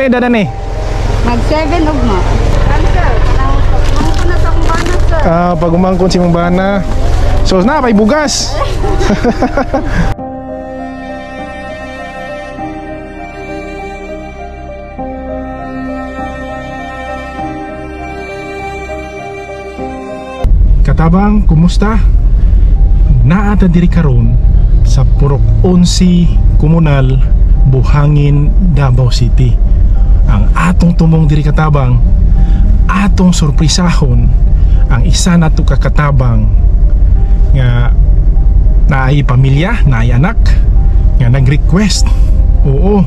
Pila edad ni? Mag 7 ugma. Kan sir, kanang pagmangkon na sa akong bana sir. Ah, pag umangkon si mong bana. So na pay bugas. Katabang, kumusta? Naa ta diri karon sa Purok 11 Komunal, Buhangin, Davao City. Ang atong tumong diri katabang, atong surprisahon ang isa nato ka katabang nga naay pamilya, naay anak nga nag-request, oo,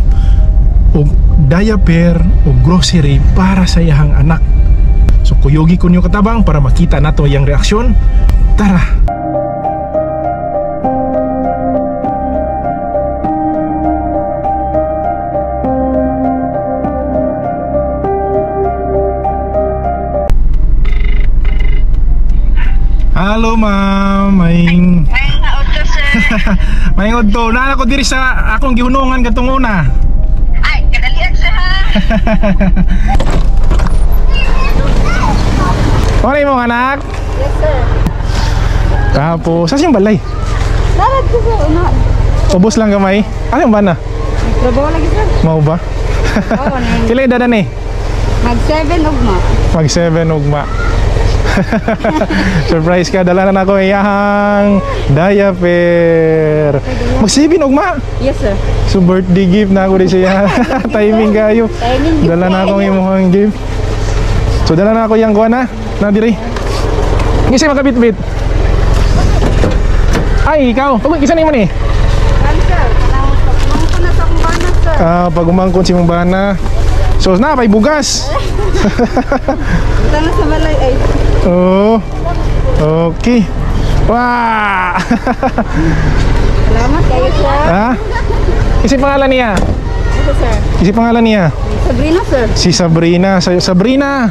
og diaper o grocery para sa iyahang anak. So kuyugi ko niyo katabang para makita nato iyang reaksyon. Tara! Hello ma'am, may May auto sir. may udto na ako diri sa akong gihunungan katong una. Ay, kadalian sir ha. Wala imong anak? Yes sir. Tapos, sa siyang balay? Narad ko sir, una. Ubos lang gamay. Ano yung bana? Trabaho lagi sir. Mao ba? Oo, nang Pila edad ni? mag 7 ugma. Mag 7 ugma. Surprise ka, dala na nako iyahang diaper. Mag 7 ugma. Yes sir. So birthday gift na ako rin siya. Timing kayo. Timing gift Dala na akong kayo. imong gift. So dala na ako yang kuha na. Na diri. Ngisi makabitbit. Ay, ikaw. Pag isa nimo ni. Kan sir, kanang pagmangkon na sa akong bana sir. Ah, pag umangkon si mong bana. So na pay bugas. Buta na sa balay ay. Oh. Okay. Wah. Salamat kayo sir. Ha? Isi pangalan niya. Ito sir. Isi pangalan niya. Sabrina sir. Si Sabrina. Sabrina.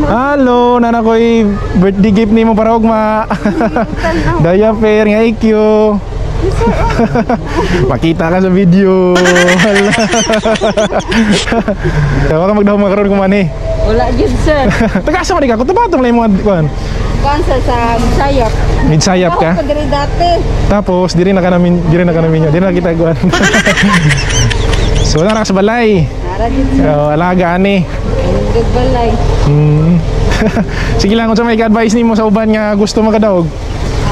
Hello, nana ko'y birthday gift nimo para ugma. Diaper nga IQ. Makita ka sa video. Hala. Kaya ka magdahom karon kung mani. Wala jud sir. Taga asa man ka? Kutubatong lang imong kuan. Kan sir sa Misayap. Midsayap ka. Ako diri dati. Tapos diri na ka namin, diri na ka namin, diri na kita kuan. So nara ka sa balay. Nara jud sir. Oh, alaga ani. Dug balay. Sige lang kung sa may advice nimo sa uban nga gusto makadaog.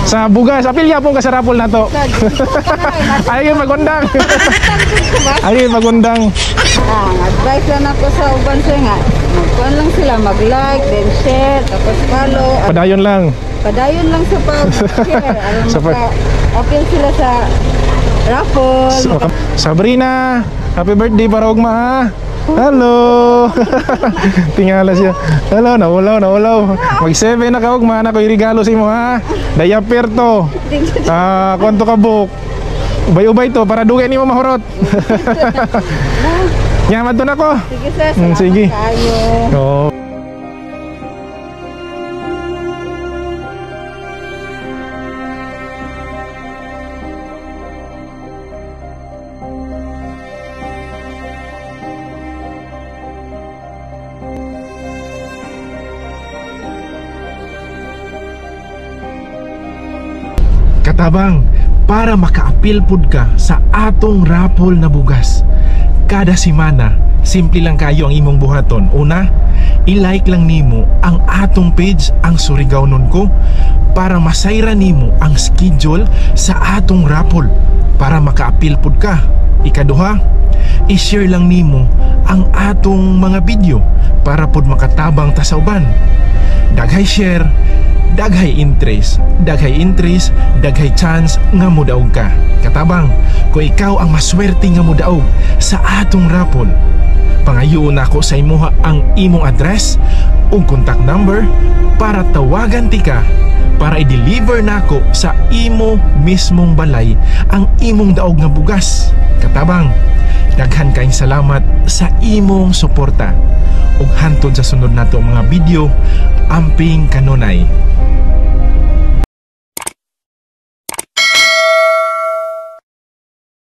Sa bugas, apil yapon ka sa raffle nato. Sir, Ay magundang. Ay magundang. Ah, ang advice lang ako sa uban sir nga. Magkuan lang sila, mag-like, then share, tapos follow. At Padayon lang. padayon lang sa pag-share. Alam Sa pag- maka-appeal sila sa raffle. So, Sabrina, happy birthday para ugma ha. Hello. Tingala siya. Hello, naulaw, naulaw. Mag 7 na ka ugma na ko'y regalo sa imo ha. Diaper to. Ah, kwanto ka book. Ubay-ubay to para dugay nimo mahurot. Nyaman to nako. Sige sir, salamat Sige. kayo. Oo. Katabang, para makaapil pud ka sa atong raffle na bugas. Kada semana, simple lang kayo ang imong buhaton. Una, i-like lang nimo ang atong page, ang Surigaonon ko, para masayra nimo ang schedule sa atong raffle para makaapil pud ka. Ikaduha, i-share lang nimo ang atong mga video para pud makatabang ta sa uban. Daghay share, daghay interest, daghay interest, daghay chance nga modaog ka. Katabang, kung ikaw ang maswerte nga modaog sa atong raffle, pangayoon nako sa imuha ang imong address ug contact number para tawagan ti ka para i-deliver nako sa imo mismong balay ang imong daog nga bugas. Katabang, daghan kayong salamat sa imong suporta. Ug hantod sa sunod nato mga video, amping kanunay.